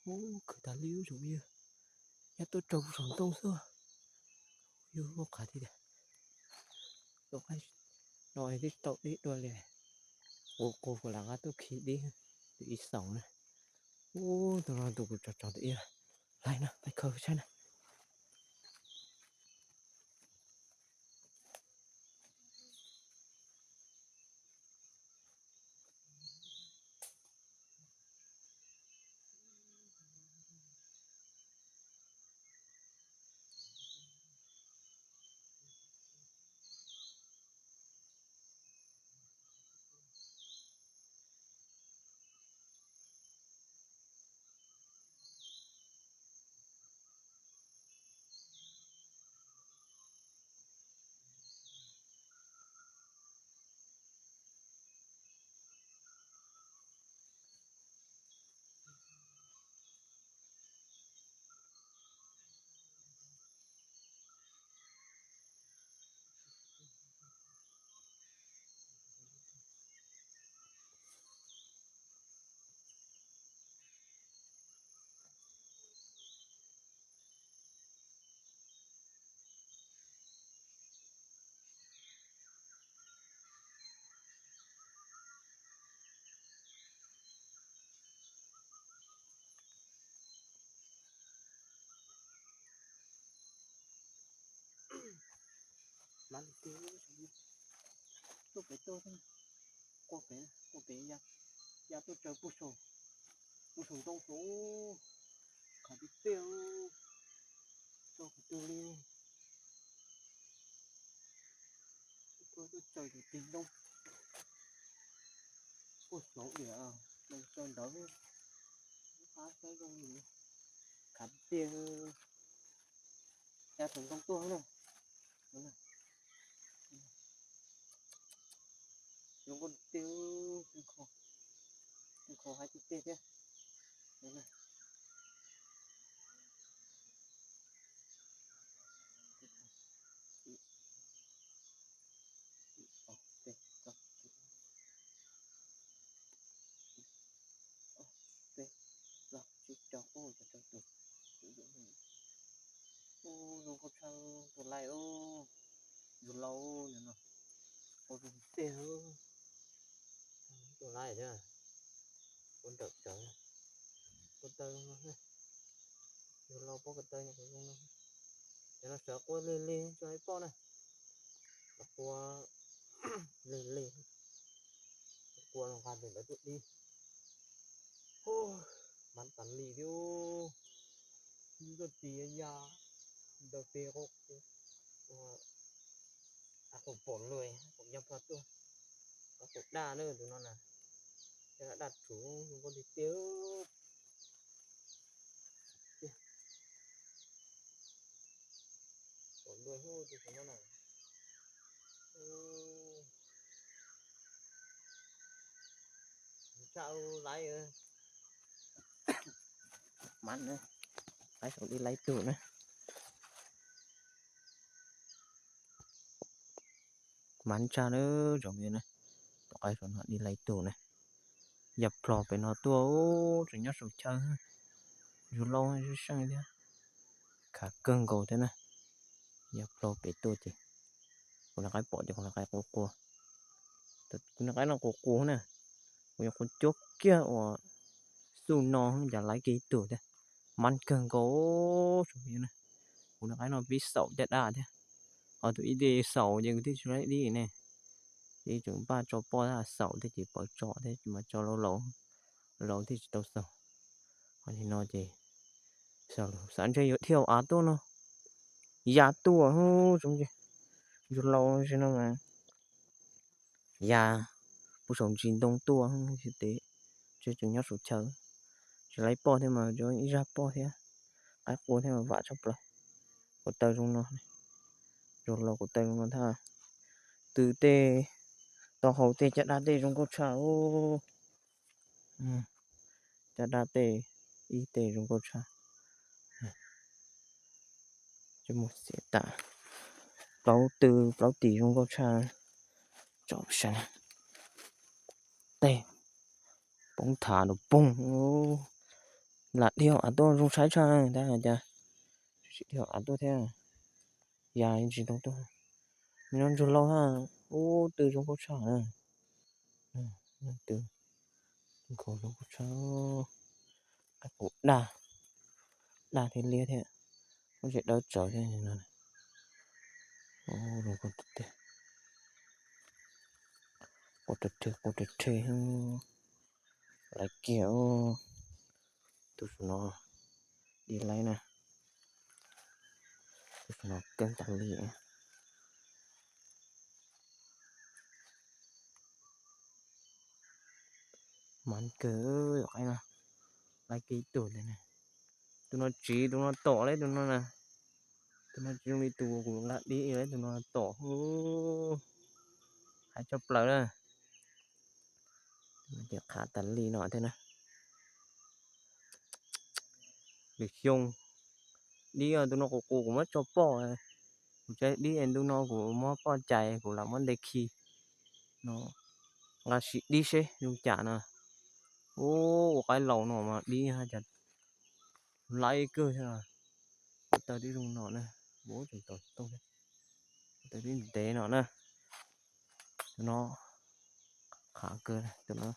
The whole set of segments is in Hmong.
Ub, khwv tas li ub tsoom phooj ywg, yaj tuaj raug puag saum ntoo xwb. Yus muaj qhav tiag tiag. Tus qaib no twb tsis tau deb dua li. Ua qus kuv lam nqa tuaj khi deb, tus ib xaus na. Ub, tus no tus kuv tso tso tus ib lais na, pais khaws saib na. Mab li tiag, tuaj pem tuaj, qua pem, qua pem ya, ya tuaj tsaws puag saum, puag saum ntoo saud, qhav tiag tiag, tso qhov twg li. Tuaj tsaws tus tig ntoo puag saum diam, tsaws ntawd, qab saib zoo li, qhav tiag tiag. Ya saum ntoo tuaj na. Zoo nkauj tiag, kho, kho haib tiag tiag thiab. Ib, ob, peb, plaub, ib, ob, peb, plaub, tsib, rau, ub, rau tus, ub, zoo nkauj tshaj tus laij ub, yus laus no, ua zoo tiag, tus laij thiab, ua nrawm tsawv, ua taw zoo no, yus laus pob ko taw no zoo no, cov no sawv qua lig lig tso ib poj na, qua lig lig, qua los nqa tus ntawd tuaj dib. Mab tas li thiab, tuaj tis ya ntawd pem qab, qab qaum pom lawm, qaum ya plho tuaj, qab qaum daj na tus no na, caj daj daj rhuv zoo nkauj tiag tiag. Pom dua tus no na. Tsa laib, mab na, laib saum dib laib tug na. Mab tsa na, tsoom phooj ywg na, tus qaib saum no dib laib tug na. Ya plho pem no tuaj, tseem nyob saum chaw, yus laus seej thiab, khav kawg nkaus thiab na. Ya plho pem tuaj ces kuv niag qaib pom ces kuv niag qaib qua qua, kuv niag qaib no qua qua na, kuv yuav qua cuab kiag uas xuj no cas laib kiag ib tug thiab. Mab kawg nkaus tsoom phooj ywg na, kuv niag qaib no pib xaum caj daj thiab, ho tus ib teg xaum ces kuv thiaj tsis laib dib ne. Ces tseem npaj tso poj thiab, xaum thiab ces pawv tso thiab mas tso laus laus, laus thiaj tsis tau xaum. Ho li no ces xav ntshe yuav dhia av tuaj no, ya tuaj tsoom, yus laus sim no mas ya puag saum ntsis ntoo tuaj, tseem nyob saum chaw, tsis laib poj thiab mas ib zaj poj thiab, qaib qua thiab mas vam tshaj plaws. Kuv taw zoo no, zoo laus kuv taw zoo no thiab. Tw tej, tau haus tej caj daj tej zoo nkauj tshaj. Caj daj tej, ib teg zoo nkauj tshaj. Mus xiav tas plaub tw, plaub tis zoo nkauj tshaj. Tso saib, tej poob thav nrov poog, Lam dhia av tuaj zoo saib tshaj na, tab cas tsis dhia av tuaj thiab. Yam tsis tau tuaj. Nws no ntsuag lauj hab, ub tw zoo nkauj tshaj na. Tw nkaus zoo nkauj tshaj. Qaib qus daj, daj thiab liab thiab. Muab tsev dawb tsawv thiab no. Zoo nkauj tiag tiag. Quaj rhe rhe, quaj rhe rhe. Laiv kiag. Tus saum no dib laib na. Tus saum no keeb tas li. Mas kawg, qaib no, qaib kiag ib tug li na. Tus no tsiv, tus no tom li tus no na. Tus no tsis zoo li tus kuv nqa dib li, tus no tom. Hais tshaj plaws na. Ces qhav tas li no thiab na. Lwm xyoo dib tus no qus qus kuv muab tso poj, kuv tsa dib ntu no kuv muab poj cais kuv lam muab nte khi no. Nqa sim dib seb zoo cas no. Ub, ua qaib laus no mas dib cas laib kawg thiab. Taw dib zoo no na, ub tseem tau tau thiab. Taw dib ntev no na. Tus no qhav kawg, tus no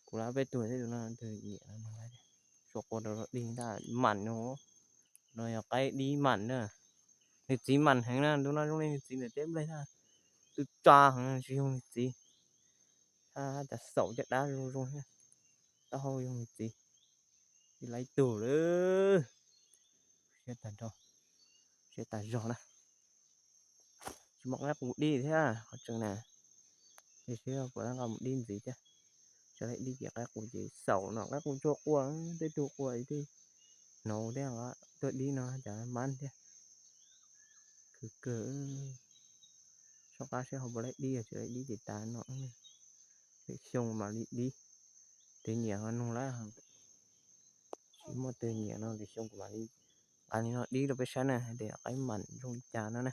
kuv lab peb tug thiab, tus no tus nyiam no, suav qua rau dib ntaj mam no. No yog qaib dib mam na. Nws txiv mam heev na, ntu no zoo li nws txiv ntawm teb nplej na. Tw tsa heev tsis yog nws txiv. Hab cas xaum caj dab zoo zoo thiab. Taub hau yog nws txiv. Dib laib tug lawm. Siab tag nrho, siab tas zog na. Tsis muaj qaib qus dib thiab qhov tseem na. Ces seb puas nqa mus dib ntxiv thiab. Tso laib dib ces qaib qus ces xaum no, qaib qus tsuag quaj, tej tug quaj tej hnov thiab, tuaj dib no cas mab thiab. Khwv kawg. Soj qab seb ho puas laib dib, tsis laib dib ces tas no. Lwm xyoo mam li dib. Tus nyiam ho nug lawm. Tsis muaj tus nyiam no, lwm xyoo kuv mam li nqa li no dib rau peb saib na, hais tias qaib mam zoo li cas no na.